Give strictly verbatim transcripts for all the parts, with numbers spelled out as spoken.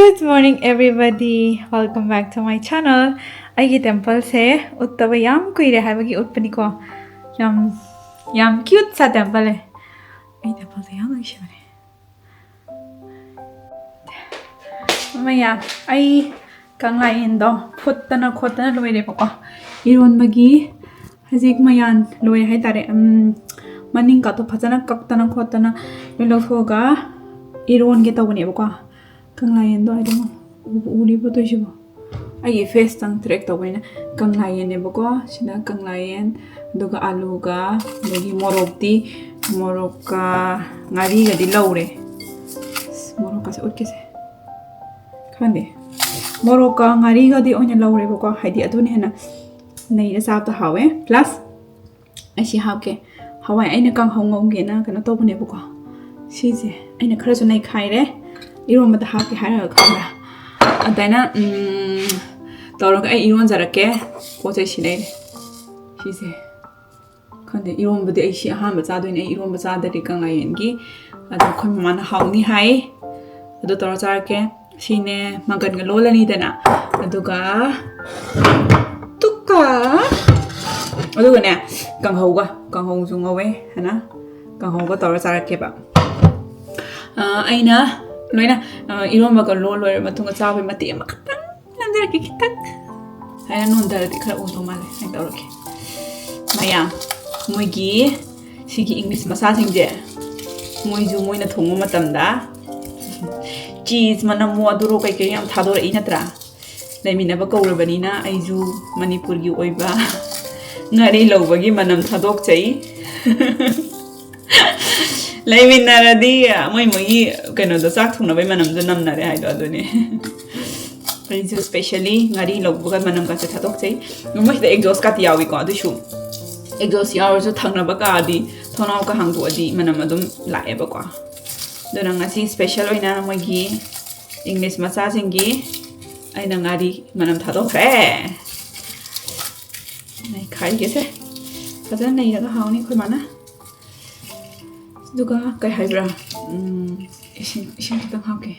Good morning, everybody. Welcome back to my channel. ꯑꯩꯒꯤ temple ꯁꯦ ꯎꯠꯇꯕ ꯌꯥꯝ ꯀꯨꯏꯔꯦ ꯍꯥꯏꯕꯒꯤ ꯎꯠꯄꯅꯤꯀꯣ. ꯌꯥꯝ, ꯌꯥꯝ cute ꯁꯥ temple ꯁꯦ. ꯑꯩ temple ꯁꯦ ꯌꯥꯝ ꯅꯨꯡꯁꯤꯕꯅꯦ. ꯃꯌꯥꯝ, ꯑꯩ ꯀꯪꯂꯥ ꯌꯦꯟꯗꯣ ꯐꯨꯠꯇꯅ ꯈꯣꯠꯇꯅ ꯂꯣꯏꯔꯦꯕꯀꯣ. ꯏꯔꯣꯟꯕꯒꯤ ꯍꯧꯖꯤꯛ ꯃꯌꯥꯟ ꯂꯣꯏꯔꯦ ꯍꯥꯏꯇꯥꯔꯦ. ꯎꯝ, ꯃꯅꯤꯡ ꯀꯥꯇꯣ ꯐꯖꯅ ꯀꯛꯇꯅ ꯈꯣꯠꯇꯅ ꯂꯣꯏ ꯂꯧꯊꯣꯛꯑꯒ ꯏꯔꯣꯟꯒꯦ ꯇꯧꯕꯅꯦꯕꯀꯣ. ꯀꯪꯂꯥ ꯌꯦꯟꯗꯣ ꯍꯥꯏꯗꯤ ꯎꯕꯨ ꯎꯔꯤꯕꯣ ꯇꯧꯏꯁꯤꯕꯣ? ꯑꯩꯒꯤ face ꯇꯪ track ꯇꯧꯕꯅꯤꯅ. ꯀꯪꯂꯥ ꯌꯦꯟꯅꯦꯕꯀꯣ. ꯁꯤꯅ ꯀꯪꯂꯥ ꯌꯦꯟ, ꯑꯗꯨꯒ ꯑꯂꯨꯒ, ꯑꯗꯒꯤ ꯃꯣꯔꯣꯛꯇꯤ, ꯃꯣꯔꯣꯛꯀ ꯉꯥꯔꯤꯒꯗꯤ ꯂꯧꯔꯦ. ꯑꯁ, ꯃꯣꯔꯣꯛꯀꯁꯦ ꯎꯠꯀꯦꯁꯦ. ꯈꯪꯗꯦ, ꯃꯣꯔꯣꯛꯀ ꯉꯥꯔꯤꯒꯗꯤ ꯑꯣꯏꯅ ꯂꯧꯔꯦꯕꯀꯣ, ꯍꯥꯏꯗꯤ ꯑꯗꯨꯅ ꯍꯦꯟꯅ ꯅꯩꯔ ꯆꯥꯕꯗ ꯍꯥꯎꯋꯦ. Plus ꯑꯩ ꯁꯤ ꯍꯥꯞꯀꯦ. ꯍꯋꯥꯏ ꯑꯩꯅ ꯀꯥꯡꯍꯧ ꯉꯧꯒꯦꯅ ꯀꯩꯅꯣ ꯇꯧꯕꯅꯦꯕꯀꯣ. ꯁꯤꯁꯦ ꯑꯩꯅ ꯈꯔꯁꯨ ꯅꯩꯈꯥꯏꯔꯦ. ꯏꯔꯣꯟꯕꯗ ꯍꯥꯞꯀꯦ ꯍꯥꯏꯔꯒ ꯈꯪꯕ꯭ꯔꯥ? ꯑꯗꯨꯃꯥꯏꯅ, ꯎꯝ, ꯇꯧꯔꯒ ꯑꯩ ꯏꯔꯣꯟꯖꯔꯛꯀꯦ. ꯄꯣꯠ ꯆꯩ ꯁꯤ ꯂꯩꯔꯦ. ꯁꯤꯁꯦ, ꯈꯪꯗꯦ, ꯏꯔꯣꯟꯕꯗꯤ ꯑꯩ ꯁꯤ ꯑꯍꯥꯟꯕ ꯆꯥꯗꯣꯏꯅꯦ. ꯑꯩ ꯏꯔꯣꯟꯕ ꯆꯥꯗꯔꯤ ꯀꯪꯂꯥ ꯌꯦꯟꯒꯤ. ꯑꯗꯣ ꯑꯩꯈꯣꯏ ꯃꯃꯥꯅ ꯍꯥꯎꯅꯤ ꯍꯥꯏ. ꯑꯗꯨ ꯇꯧꯔ ꯆꯥꯔꯛꯀꯦ. ꯁꯤꯅꯦ ꯃꯪꯒꯟꯒ ꯂꯣꯜꯂꯅꯤꯗꯅ, ꯑꯗꯨꯒ ꯇꯨꯀ, ꯑꯗꯨꯒꯅꯦ, ꯀꯥꯡꯍꯧꯒ, ꯀꯥꯡꯍꯧꯁꯨ ꯉꯧꯋꯦ ꯍꯥꯏꯅ, ꯀꯥꯡꯍꯧꯒ ꯇꯧꯔ ꯆꯥꯔꯛꯀꯦꯕ. ꯑ, ꯑꯩꯅ ꯂꯣꯏꯅ, ꯑ, ꯏꯔꯣꯟꯕꯒ ꯂꯣꯜ ꯂꯣꯏꯔ ꯃꯇꯨꯡꯗ ꯆꯥꯕꯩ ꯃꯇꯦꯛ ꯑꯃꯈꯛꯇꯪ ꯅꯝꯖꯔꯛꯀꯦ, ꯈꯤꯇꯪ. ꯍꯥꯏꯅ ꯅꯣꯟꯊꯔꯗꯤ ꯈꯔ ꯎꯗꯧ ꯃꯥꯜꯂꯦ, ꯁꯨꯃꯥꯏꯅ ꯇꯧꯔꯒꯦ. ꯃꯌꯥꯝ, ꯃꯣꯏꯒꯤ ꯁꯤꯒꯤ English ꯃꯆꯥꯁꯤꯡꯁꯦ, ꯃꯣꯏꯁꯨ ꯃꯣꯏꯅ ꯊꯣꯡꯕ ꯃꯇꯝꯗ cheese ꯃꯅꯝꯃꯣ ꯑꯗꯨꯔꯣ ꯀꯩꯀꯩ ꯌꯥꯝ ꯊꯥꯗꯣꯔꯛꯏ ꯅꯠꯇ꯭ꯔꯥ? ꯂꯩꯃꯤꯟꯅꯕ ꯀꯧꯔꯕꯅꯤꯅ ꯑꯩꯁꯨ ꯃꯅꯤꯄꯨꯔꯒꯤ ꯑꯣꯏꯕ ꯉꯥꯔꯤ ꯂꯧꯕꯒꯤ ꯃꯅꯝ ꯊꯥꯗꯣꯛꯆꯩ꯫ ꯂꯩꯃꯤꯟꯅꯔꯗꯤ ꯃꯣꯏ ꯃꯣꯏꯒꯤ ꯀꯩꯅꯣꯗꯣ, ꯆꯥꯛ ꯊꯣꯡꯅꯕꯩ ꯃꯅꯝꯗꯣ ꯅꯝꯅꯔꯦ ꯍꯥꯏꯗꯣ ꯑꯗꯨꯅꯦ꯫ ꯑꯩꯁꯨ specially ꯉꯥꯔꯤ ꯂꯧꯕꯒ ꯃꯅꯝꯒꯁꯦ ꯊꯥꯗꯣꯛꯆꯩ꯫ ꯃꯣꯏꯁꯤꯗ exhaust ꯀꯥꯇꯤ ꯌꯥꯎꯏꯀꯣ, ꯑꯗꯨꯏꯁꯨ exhaust ꯌꯥꯎꯔꯁꯨ ꯊꯪꯅꯕ ꯀꯥꯗꯤ, ꯊꯣꯡꯅꯥꯎ ꯀꯥ ꯍꯥꯡꯗꯣꯛꯑꯗꯤ ꯃꯅꯝ ꯑꯗꯨꯝ ꯂꯥꯛꯑꯦꯕꯀꯣ꯫ ꯑꯗꯨꯅ ꯉꯁꯤ special ꯑꯣꯏꯅ ꯃꯣꯏꯒꯤ English ꯃꯆꯥꯁꯤꯡꯒꯤ ꯑꯩꯅ ꯉꯥꯔꯤ ꯃꯅꯝ ꯊꯥꯗꯣꯛꯈ꯭ꯔꯦ꯫ ꯅꯩꯈꯥꯏꯒꯦꯁꯦ꯫ ꯐꯖꯅ ꯅꯩꯔꯒ ꯍꯥꯎꯅꯤ ꯑꯩꯈꯣꯏ ꯃꯥꯅ꯫ ꯑꯗꯨꯒ ꯀꯩ ꯍꯥꯏꯕ꯭ꯔꯥ? ꯎꯝ, ꯏꯁꯤꯡ, ꯏꯁꯤꯡ ꯈꯤꯇꯪ ꯍꯥꯞꯀꯦ꯫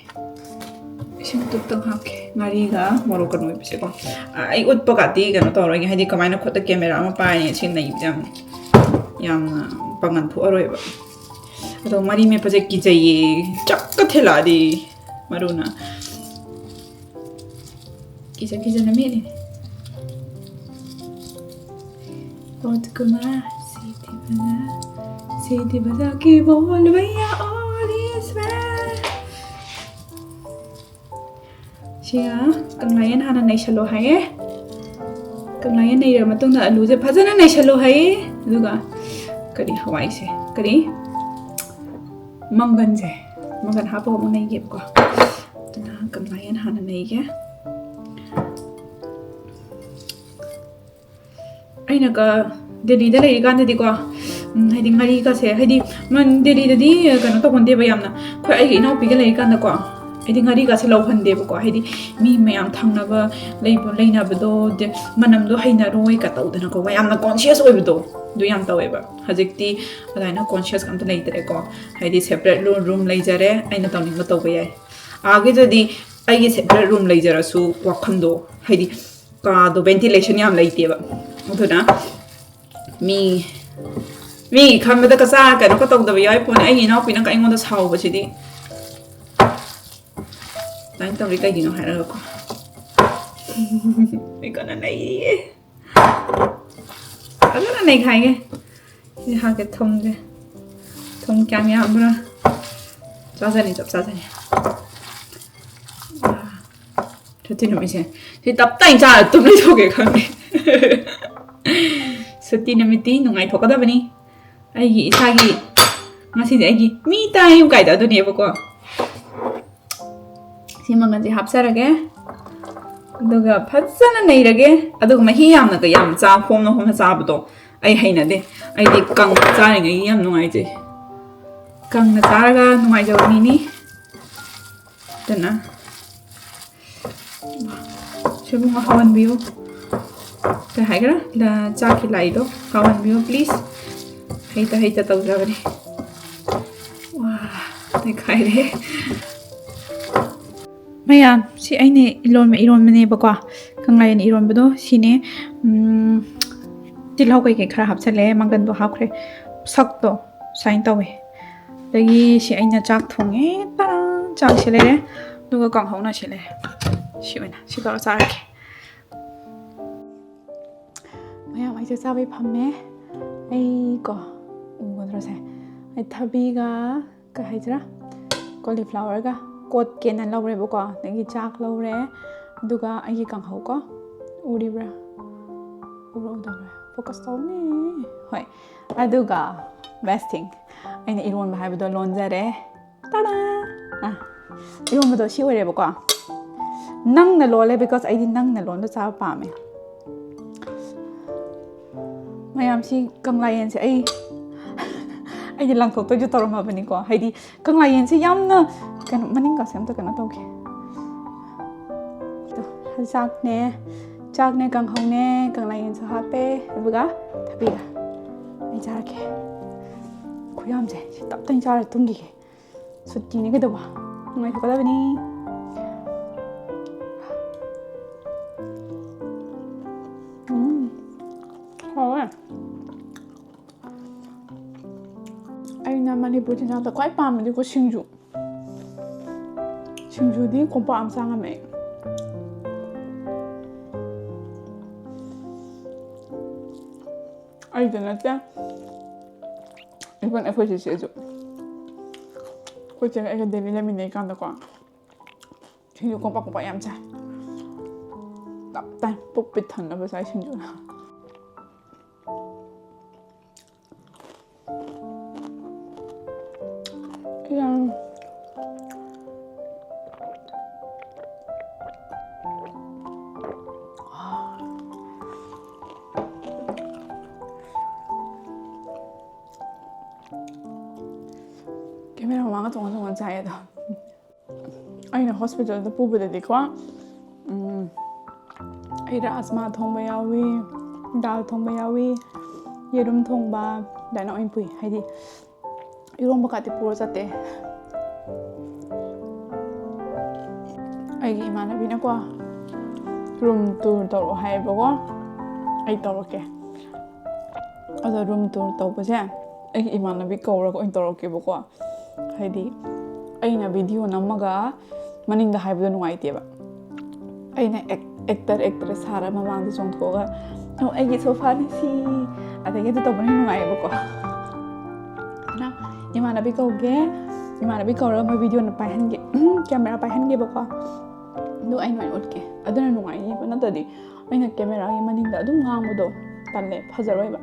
ꯁꯤꯡꯇꯨꯞꯇꯪ ꯍꯥꯞꯀꯦ, ꯉꯥꯔꯤꯒ ꯃꯣꯔꯣꯛꯀ ꯅꯣꯏꯕꯁꯦꯀꯣ꯫ ꯑ, ꯑꯩ ꯎꯠꯄꯒꯗꯤ ꯀꯩꯅꯣ ꯇꯧꯔꯣꯏꯒꯦ, ꯍꯥꯏꯗꯤ ꯀꯃꯥꯏꯅ ꯈꯨꯠꯇ ꯀꯦꯃꯦꯔꯥ ꯑꯃ ꯄꯥꯏꯔꯦ, ꯁꯤ ꯅꯩꯕꯁꯦ ꯌꯥꯝ, ꯌꯥꯝꯅ ꯄꯥꯡꯒꯟ ꯊꯣꯛꯑꯔꯣꯏꯕ꯫ ꯑꯗꯣ ꯃꯔꯤ ꯃꯦꯠꯄꯁꯦ ꯀꯤꯖꯩꯌꯦ, ꯆꯛꯀ ꯊꯤꯜꯂꯛꯑꯗꯤ ꯃꯔꯨꯅ꯫ ꯀꯤꯖ ꯀꯤꯖꯅ ꯃꯦꯠꯂꯤꯅꯦ꯫ बहुत कुमार सीधी बजा, सीधी बजा के बोल भैया all is well। ꯁꯤꯒ ꯀꯪꯂꯥꯌꯦꯟ ꯍꯥꯟꯅ ꯅꯩꯁꯜꯂꯣ ꯍꯥꯏꯌꯦ꯫ ꯀꯪꯂꯥꯌꯦꯟ ꯅꯩꯔꯕ ꯃꯇꯨꯡꯗ ꯑꯂꯨꯁꯦ ꯐꯖꯅ ꯅꯩꯁꯜꯂꯣ ꯍꯥꯏꯌꯦ꯫ ꯑꯗꯨꯒ ꯀꯔꯤ, ꯍꯋꯥꯏꯁꯦ, ꯀꯔꯤ, ꯃꯪꯒꯟꯁꯦ, ꯃꯪꯒꯟ ꯍꯥꯞꯄꯒ ꯑꯃꯨꯛ ꯅꯩꯒꯦꯕꯀꯣ꯫ ꯑꯗꯨꯅ ꯀꯪꯂꯥꯌꯦꯟ ꯍꯥꯟꯅ ꯅꯩꯒꯦ꯫ ꯑꯩꯅ ꯀ-, ꯗꯦꯜꯂꯤꯗ ꯂꯩꯔꯤꯀꯥꯟꯗꯗꯤꯀꯣ, ꯎꯝ, ꯍꯥꯏꯗꯤ ꯉꯥꯔꯤꯒꯁꯦ, ꯍꯥꯏꯗꯤ ꯃꯟ-, ꯗꯦꯜꯂꯤꯗꯗꯤ ꯀꯩꯅꯣ ꯇꯧꯒꯟꯗꯦꯕ ꯌꯥꯝꯅ꯫ ꯑꯩꯈꯣꯏ, ꯑꯩꯒꯤ ꯏꯅꯥꯎꯄꯤꯒ ꯂꯩꯔꯤꯀꯥꯟꯗꯀꯣ, ꯑꯩꯗꯤ ꯉꯥꯔꯤꯒꯁꯦ ꯂꯧꯍꯟꯗꯦꯕꯀꯣ꯫ ꯍꯥꯏꯗꯤ ꯃꯤ ꯃꯌꯥꯝ ꯊꯪꯅꯕ ꯂꯩꯕ, ꯂꯩꯅꯕꯗꯣ ꯗꯦ-, ꯃꯅꯝꯗꯣ ꯍꯩꯅꯔꯣꯏ ꯀ ꯇꯧꯗꯅꯀꯣ, ꯌꯥꯝꯅ conscious ꯑꯣꯏꯕꯗꯣ ꯑꯗꯨ ꯌꯥꯝ ꯇꯧꯋꯦꯕ꯫ ꯍꯧꯖꯤꯛꯇꯤ ꯑꯗꯨꯃꯥꯏꯅ conscious ꯑꯝꯇ ꯂꯩꯇ꯭ꯔꯦꯀꯣ꯫ ꯍꯥꯏꯗꯤ separate room, room ꯂꯩꯖꯔꯦ, ꯑꯩꯅ ꯇꯧꯅꯤꯡꯕ ꯇꯧꯕ ꯌꯥꯏ꯫ ꯑꯥꯒꯤꯗꯗꯤ ꯑꯩꯒꯤ separate room ꯂꯩꯖꯔꯁꯨ ꯋꯥꯈꯜꯗꯣ, ꯍꯥꯏꯗꯤ ꯀꯥꯗꯣ ventilation ꯌꯥꯝ ꯂꯩꯇꯦꯕ꯫ ꯑꯗꯨꯅ ꯃꯤ, ꯃꯤ ꯈꯟꯕꯗ ꯀꯆꯥ ꯀꯩꯅꯣ ꯀ ꯇꯧꯗꯕ ꯌꯥꯎꯔꯤ ꯄꯣꯠꯅꯤ꯫ ꯑꯩꯒꯤ ꯏꯅꯥꯎꯄꯤꯅ ꯑꯩꯉꯣꯟꯗ ꯁꯥꯎꯕꯁꯤꯗꯤ꯫ ꯑꯗꯨꯃꯥꯏꯅ ꯇꯧꯔꯤ ꯀꯩꯒꯤꯅꯣ ꯍꯥꯏꯔꯒꯀꯣ꯫ ꯑꯩ ꯀꯟꯅ ꯅꯩꯔꯤꯌꯦ꯫ ꯐꯖꯅ ꯅꯩꯈꯥꯏꯒꯦ꯫ ꯁꯤ ꯍꯥꯞꯀꯦ ꯊꯨꯝꯁꯦ꯫ ꯊꯨꯝ ꯀꯌꯥꯝ ꯌꯥꯝꯕ꯭ꯔꯥ? ꯆꯥꯖꯅꯤ, ꯆꯞ ꯆꯥꯖꯅꯤ꯫ ꯁꯨꯇꯤ ꯅꯨꯃꯤꯠꯁꯦ ꯁꯤ ꯇꯞ ꯇꯥꯏꯅ ꯆꯥꯔ ꯇꯨꯝ ꯂꯩꯊꯣꯛꯀꯦ ꯈꯪꯗꯦ꯫ ꯁꯨꯇꯤ ꯅꯨꯃꯤꯠꯇꯤ ꯅꯨꯡꯉꯥꯏꯊꯣꯛꯀꯗꯕꯅꯤ꯫ ꯑꯩꯒꯤ ꯏꯁꯥꯒꯤ, ꯉꯁꯤꯗꯤ ꯑꯩꯒꯤ me time ꯀꯥꯏꯗꯣ ꯑꯗꯨꯅꯦꯕꯀꯣ꯫ ꯁꯤ ꯃꯪꯒꯟꯁꯦ ꯍꯥꯞꯆꯔꯒꯦ꯫ ꯑꯗꯨꯒ ꯐꯖꯅ ꯅꯩꯔꯒꯦ꯫ ꯑꯗꯨꯒ ꯃꯍꯤ ꯌꯥꯝꯅꯒ ꯌꯥꯝ ꯆꯥ, ꯍꯣꯝꯅ ꯍꯣꯝꯅ ꯆꯥꯕꯗꯣ ꯑꯩ ꯍꯩꯅꯗꯦ꯫ ꯑꯩꯗꯤ ꯀꯪꯅ ꯆꯥꯔꯤꯉꯩ ꯌꯥꯝ ꯅꯨꯡꯉꯥꯏꯖꯩ꯫ ꯀꯪꯅ ꯆꯥꯔꯒ ꯅꯨꯡꯉꯥꯏꯖꯕ ꯃꯤꯅꯤ꯫ ꯑꯗꯨꯅ ꯁꯣꯏꯕꯨꯝ ꯍꯥꯎꯍꯟꯕꯤꯌꯨ꯫ ꯀꯩ ꯍꯥꯏꯒꯦꯔꯥ? ꯂ-, ꯆꯥꯛꯀꯤ ꯂꯥꯏꯗꯣ ꯍꯥꯎꯍꯟꯕꯤꯌꯨ please꯫ ꯍꯩꯇ ꯍꯩꯇ ꯇꯧꯖꯕꯅꯦ꯫ ꯋꯥ, ꯅꯩꯈꯥꯏꯔꯦ꯫ ꯃꯌꯥꯝ, ꯁꯤ ꯑꯩꯅ ꯏꯔꯣꯟꯕ ꯏꯔꯣꯟꯕꯅꯦꯕꯀꯣ꯫ ꯀꯪꯂꯥꯌꯦꯟ ꯏꯔꯣꯟꯕꯗꯣ ꯁꯤꯅꯦ꯫ ꯎꯝ, ꯇꯤꯜꯍꯧ ꯀꯩꯀꯩ ꯈꯔ ꯍꯥꯞꯆꯜꯂꯦ, ꯃꯪꯒꯟꯗꯣ ꯍꯥꯞꯈ꯭ꯔꯦ꯫ ꯁꯛꯇꯣ ꯁꯨꯃꯥꯏꯅ ꯇꯧꯋꯦ꯫ ꯑꯗꯒꯤ ꯁꯤ ꯑꯩꯅ ꯆꯥꯛ ꯊꯣꯡꯉꯦ꯫ ꯇꯥꯔꯥ! ꯆꯥꯛꯁꯤ ꯂꯩꯔꯦ꯫ ꯑꯗꯨꯒ ꯀꯥꯡꯍꯧꯅ ꯁꯤ ꯂꯩꯔꯦ꯫ ꯁꯤ ꯑꯣꯏꯅ ꯁꯤ ꯇꯧꯔ ꯆꯥꯔꯒꯦ꯫ ꯃꯌꯥꯝ, ꯑꯩꯁꯦ ꯆꯥꯕꯩ ꯐꯝꯃꯦ꯫ ꯑꯩ ꯀꯣ, ꯎꯒꯗ꯭ꯔꯣ ꯁꯦ? ꯑꯩ ꯊꯕꯤꯒ, ꯀꯩ ꯍꯥꯏꯁꯤꯔꯥ, ꯀꯣꯂꯤꯐ꯭ꯂꯥꯋꯔꯒ ꯀꯣꯠꯀꯦꯅ ꯂꯧꯔꯦꯕꯀꯣ꯫ ꯑꯗꯒꯤ ꯆꯥꯛ ꯂꯧꯔꯦ꯫ ꯑꯗꯨꯒ ꯑꯩꯒꯤ ꯀꯥꯡꯍꯧ ꯀꯣ, ꯎꯔꯤꯕ꯭ꯔꯥ? ꯎꯕ꯭ꯔꯥ ꯎꯗꯕ꯭ꯔꯥ? ꯐꯣꯀꯁ ꯇꯧꯅꯤ꯫ ꯍꯣꯏ꯫ ꯑꯗꯨꯒ best thing, ꯑꯩꯅ ꯏꯔꯣꯟꯕ ꯍꯥꯏꯕꯗꯣ ꯂꯣꯟꯖꯔꯦ꯫ ꯇꯥꯗꯥ! ꯑ, ꯏꯔꯣꯟꯕꯗꯣ ꯁꯤ ꯑꯣꯏꯔꯦꯕꯀꯣ꯫ ꯅꯪꯅ ꯂꯣꯜꯂꯦ, because ꯑꯩꯗꯤ ꯅꯪꯅ ꯂꯣꯟꯕ ꯆꯥꯕ ꯄꯥꯝꯃꯦ꯫ ꯃꯌꯥꯝꯁꯤ, ꯀꯪꯂꯥ ꯌꯦꯟꯁꯦ ꯑꯩ, ꯑꯩꯗꯤ ꯂꯪꯊꯣꯛꯇꯣꯏꯁꯨ ꯇꯧꯔꯝꯃꯕꯅꯤꯀꯣ꯫ ꯍꯥꯏꯗꯤ ꯀꯪꯂꯥ ꯌꯦꯟꯁꯦ ꯌꯥꯝꯅ ꯀꯩꯅꯣ, ꯃꯅꯤꯡꯒꯁꯦ ꯑꯝꯇ ꯀꯩꯅꯣ ꯇꯧꯒꯦ꯫ ꯑꯗꯣ ꯆꯥꯛꯅꯦ, ꯆꯥꯛꯅꯦ, ꯀꯥꯡꯍꯧꯅꯦ, ꯀꯪꯂꯥ ꯌꯦꯟꯁꯨ ꯍꯥꯞꯄꯦ, ꯑꯗꯨꯒ ꯊꯕꯤꯒ꯫ ꯑꯩ ꯆꯥꯔꯒꯦ꯫ ꯈꯨꯌꯥꯝꯁꯦ ꯁꯤ ꯇꯞ ꯇꯥꯏꯅ ꯆꯥꯔ ꯇꯨꯝꯈꯤꯒꯦ꯫ ꯁꯨꯇꯤꯅꯤ ꯀꯩꯗꯧꯕ? ꯅꯨꯡꯉꯥꯏꯊꯣꯛꯀꯗꯕꯅꯤ꯫ ꯎꯝ꯫ ꯍꯥꯎꯋꯦ꯫ ꯑꯩꯅ ꯃꯅꯤꯄꯨꯔ ꯆꯤꯟꯖꯥꯛꯇ ꯈ꯭ꯋꯥꯏ ꯄꯥꯝꯕꯗꯤꯀꯣ ꯁꯤꯡꯖꯨ꯫ ꯁꯤꯡꯖꯨꯗꯤ ꯀꯣꯝꯄꯥꯛ ꯑꯃ ꯆꯥ ꯉꯝꯃꯦ ꯑꯩ꯫ ꯑꯩꯗ ꯅꯠꯇꯦ, even ꯑꯩꯈꯣꯏ ꯆꯦꯆꯦꯁꯨ, ꯑꯩꯈꯣꯏ ꯆꯦꯒ ꯑꯩꯒ ꯗꯦꯜꯂꯤ ꯂꯩꯃꯤꯟꯅꯩ ꯀꯥꯟꯗꯀꯣ, ꯁꯤꯡꯖꯨ ꯀꯣꯝꯄꯥꯛ ꯀꯣꯝꯄꯥꯛ ꯌꯥꯝ ꯆꯥꯏ꯫ ꯇꯞ ꯇꯥꯏ ꯄꯨꯛ ꯄꯤꯛ ꯊꯟꯅꯕ ꯆꯥꯏ ꯁꯤꯡꯖꯨꯅ꯫ ꯌꯥꯝ ꯀꯦꯃꯦꯔꯥ ꯃꯃꯥꯡꯒ ꯇꯣꯡꯉ ꯇꯣꯡꯉ ꯆꯥꯏ ꯑꯗꯣ꯫ ꯑꯩꯅ ꯍꯣꯁꯄꯤꯇꯥꯜꯗ ꯄꯨꯕꯗꯗꯤꯀꯣ, ꯎꯝ, ꯑꯩ ꯔꯥꯖꯃꯥ ꯊꯣꯡꯕ ꯌꯥꯎꯏ, ꯗꯥꯜ ꯊꯣꯡꯕ ꯌꯥꯎꯏ, ꯌꯦꯔꯨꯝ ꯊꯣꯡꯕ, ꯑꯗꯨꯃꯥꯏꯅ ꯑꯣꯏꯅ ꯄꯨꯏ꯫ ꯍꯥꯏꯗꯤ ꯏꯔꯣꯝꯕ ꯀꯥꯇꯤ ꯄꯨꯔ ꯆꯠꯇꯦ꯫ ꯑꯩꯒꯤ ꯏꯃꯥꯟꯅꯕꯤꯅꯀꯣ, ꯔꯨꯝ ꯇꯨꯔ ꯇꯧꯔꯛꯑꯣ ꯍꯥꯏꯌꯦꯕꯀꯣ꯫ ꯑꯩ ꯇꯧꯔꯛꯀꯦ꯫ ꯑꯗꯣ ꯔꯨꯝ ꯇꯨꯔ ꯇꯧꯕꯁꯦ ꯑꯩꯒꯤ ꯏꯃꯥꯟꯅꯕꯤ ꯀꯧꯔꯒ ꯑꯣꯏꯅ ꯇꯧꯔꯛꯀꯦꯕꯀꯣ꯫ ꯍꯥꯏꯗꯤ ꯑꯩꯅ ꯚꯤꯗꯤꯑꯣ ꯅꯝꯃꯒ ꯃꯅꯤꯡꯗ ꯍꯥꯏꯕꯗꯣ ꯅꯨꯡꯉꯥꯏꯇꯦꯕ꯫ ꯑꯩꯅ ꯑꯦꯛ- ꯑꯦꯛꯇꯔ ꯑꯦꯛꯇ꯭ꯔꯦꯁ ꯁꯥꯔ ꯃꯃꯥꯡꯗ ꯆꯣꯡꯊꯣꯛꯑꯒ, "ꯑꯣ, ꯑꯩꯒꯤ ꯁꯣꯐꯥꯅꯤ ꯁꯤ", ꯑꯗꯒꯤ ꯑꯗꯨ ꯇꯧꯕꯅ ꯅꯨꯡꯉꯥꯏꯌꯦꯕꯀꯣ꯫ ꯑꯗꯨꯅ ꯏꯃꯥꯟꯅꯕꯤ ꯀꯧꯒꯦ, ꯏꯃꯥꯟꯅꯕꯤ ꯀꯧꯔꯒ ꯃꯣꯏ ꯚꯤꯗꯤꯑꯣꯅ ꯄꯥꯏꯍꯟꯒꯦ, ꯀꯦꯃꯦꯔꯥ ꯄꯥꯏꯍꯟꯒꯦꯕꯀꯣ꯫ ꯑꯗꯨ ꯑꯩꯅ ꯑꯣꯏꯅ ꯎꯠꯀꯦ꯫ ꯑꯗꯨꯅ ꯅꯨꯡꯉꯥꯏꯅꯤꯕ, ꯅꯠꯇ꯭ꯔꯗꯤ ꯑꯩꯅ ꯀꯦꯃꯦꯔꯥꯒꯤ ꯃꯅꯤꯡꯗ ꯑꯗꯨꯝ ꯉꯥꯡꯕꯗꯣ ꯇꯜꯂꯦ, ꯐꯖꯔꯣꯏꯕ꯫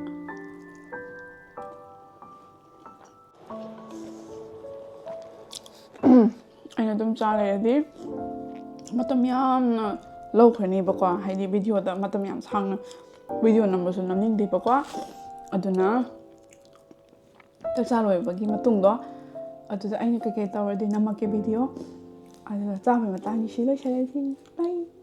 ꯑꯩꯅ ꯑꯗꯨꯝ ꯆꯥ ꯂꯩꯔꯗꯤ ꯃꯇꯝ ꯌꯥꯝꯅ ꯂꯧꯈ꯭ꯔꯅꯦꯕꯀꯣ, ꯍꯥꯏꯗꯤ ꯚꯤꯗꯤꯑꯣꯗ ꯃꯇꯝ ꯌꯥꯝ ꯁꯥꯡꯅ ꯚꯤꯗꯤꯑꯣ ꯅꯝꯕꯁꯨ ꯅꯝꯅꯤꯡꯗꯦꯕꯀꯣ꯫ ꯑꯗꯨꯅ ꯆꯥꯛ ꯆꯥ ꯂꯣꯏꯕꯒꯤ ꯃꯇꯨꯡꯗꯣ, ꯑꯗꯨꯗ ꯑꯩꯅ ꯀꯩꯀꯩ ꯇꯧꯔꯗꯤ ꯅꯝꯃꯛꯀꯦ ꯚꯤꯗꯤꯑꯣ꯫ ꯑꯗꯨꯒ ꯆꯥꯕꯒꯤ ꯃꯇꯥꯡꯒꯤ ꯁꯤ ꯂꯣꯏꯁꯤꯜꯂꯁꯤ꯫ ꯕꯥꯏ꯫